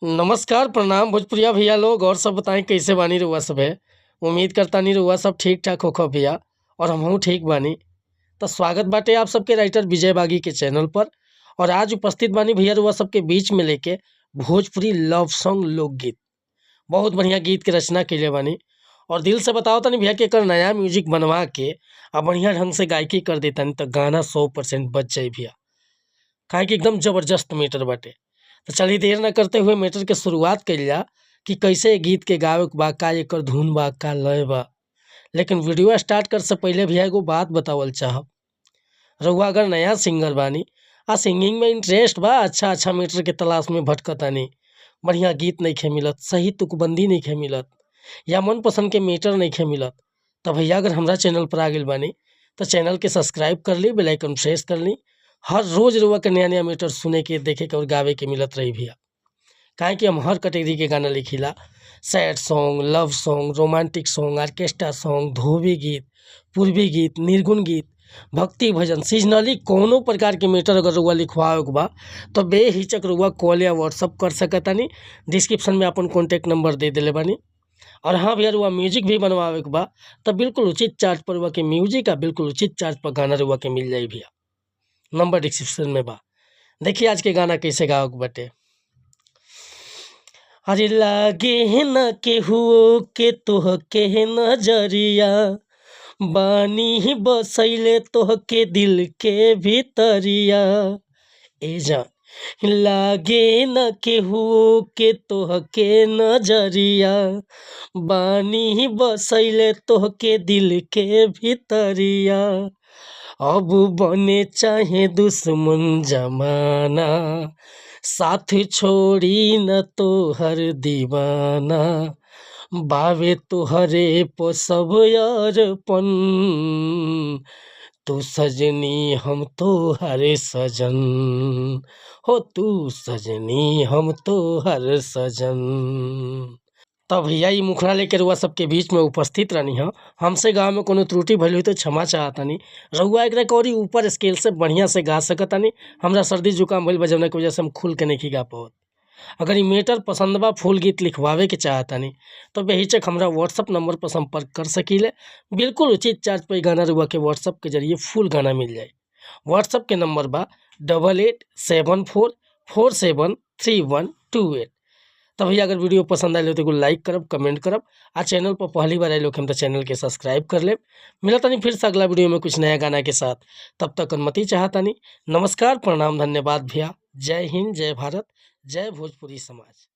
नमस्कार, प्रणाम भोजपुरिया भैया लोग। और सब बताएं कैसे बानी रउआ सभे। उम्मीद करतानी रउआ सब ठीक ठाक होखब भैया, और हमहू ठीक बानी। तो स्वागत बाटे आप सबके राइटर विजय बागी के चैनल पर। और आज उपस्थित बानी भैया रउआ सबके बीच में लेके भोजपुरी लव सॉन्ग लोकगीत। बहुत बढ़िया गीत के रचना कइले बानी। और दिल से बताओ तनी भैया कि एकर नया म्यूजिक बनवा के आ बढ़िया ढंग से गायकी कर देतानी त गाना 100% बच जाई भैया, काहे कि एकदम जबरदस्त मैटर बाटे। तो चलिए देर न करते हुए मैटर के शुरुआत कइल जा कि कैसे ए गीत के गावे के बा, का एकर धुन बा, का लय बा। लेकिन वीडियो स्टार्ट करे से पहले भैया एगो बात बतावल चाहब। रउआ अगर नया सिंगर बानी आ सिंगिंग में इंटरेस्ट बा, अच्छा अच्छा मैटर के तलाश में भटकतानी, बढ़िया गीत नइखे मिलत, सही तुकबंदी नइखे मिलत या मनपसंद के मैटर नइखे मिलत, त भैया अगर हमरा चैनल पर आ गइल बानी त चैनल के सब्सक्राइब कर ली, बेल आइकन प्रेस कर ली। हर रोज रउआ के नया नया मैटर सुने के, देखे के और गावे के मिलत रही भैया। काहे कि हम हर कैटेगरी के गाना लिखिला: sad song, love song, romantic song, orchestra song, धोबी गीत, पूर्वी गीत, निर्गुण गीत, भक्ति भजन, सीजनली कौनो प्रकार के मैटर अगर रउआ लिखवावे के बा तो बेहिचक रउआ कॉल या व्हाट्सअप कर सकतानी। डिस्क्रिप्शन में अपन कॉन्टैक्ट नंबर दे देले बानी। और हाँ भैया, रउआ म्यूजिक भी बनवावे के बा त बिल्कुल उचित चार्ज पर रउआ के म्यूजिक आ बिल्कुल उचित चार्ज पर गाना रउआ के मिल जाई भैया। नंबर डिस्क्रिप्शन में बा। देखिए आज के गाना कैसे गावे के बाटे। अरे लागे न केहू के तोहके नजरिया, बानी बसैले तोहके दिल के भीतरिया। ए जान, लागे न केहू के तोहके नजरिया, बानी बसैले तोहके दिल के भीतरिया। अब बने चाहे दुश्मन जमाना, साथ छोड़ी न तोहर दीवाना। बावे तोहरे पो सब अरपन, तू सजनी हम तोहर सजन, हो तू सजनी हम तोहर सजन। तब भैया ई मुखड़ा लेके रउआ सबके बीच में उपस्थित रहनी ह। हमसे गावे में कोनो त्रुटि भइल होई तो क्षमा चाहतानी। रउआ एकरा के औरी ऊपर स्केल से बढ़िया से गा सकतानी। हमरा सर्दी जुकाम भइल बा, जौना के वजह से हम खुल के नइखी गा पावत। अगर ई मैटर पसंद बा, फुल गीत लिखवावे के चाहतानी तो बेहिचक हमरा व्हाट्सअप नंबर पर संपर्क कर सकीले। बिल्कुल उचित चार्ज पर ई गाना रउआ के व्हाट्सअप के जरिए फुल गाना मिल जाई। व्हाट्सअप के नंबर बा 8874473128। तो भैया अगर वीडियो पसंद आयल हो तो एगो लाइक करब, कमेंट करब आ चैनल पर पहली बार आयल होखम तो चैनल के सब्सक्राइब कर लेब। मिलतानी फिर से अगला वीडियो में कुछ नया गाना के साथ। तब तक अनुमति चाहतानी। नमस्कार, प्रणाम, धन्यवाद भैया। जय हिंद, जय भारत, जय भोजपुरी समाज।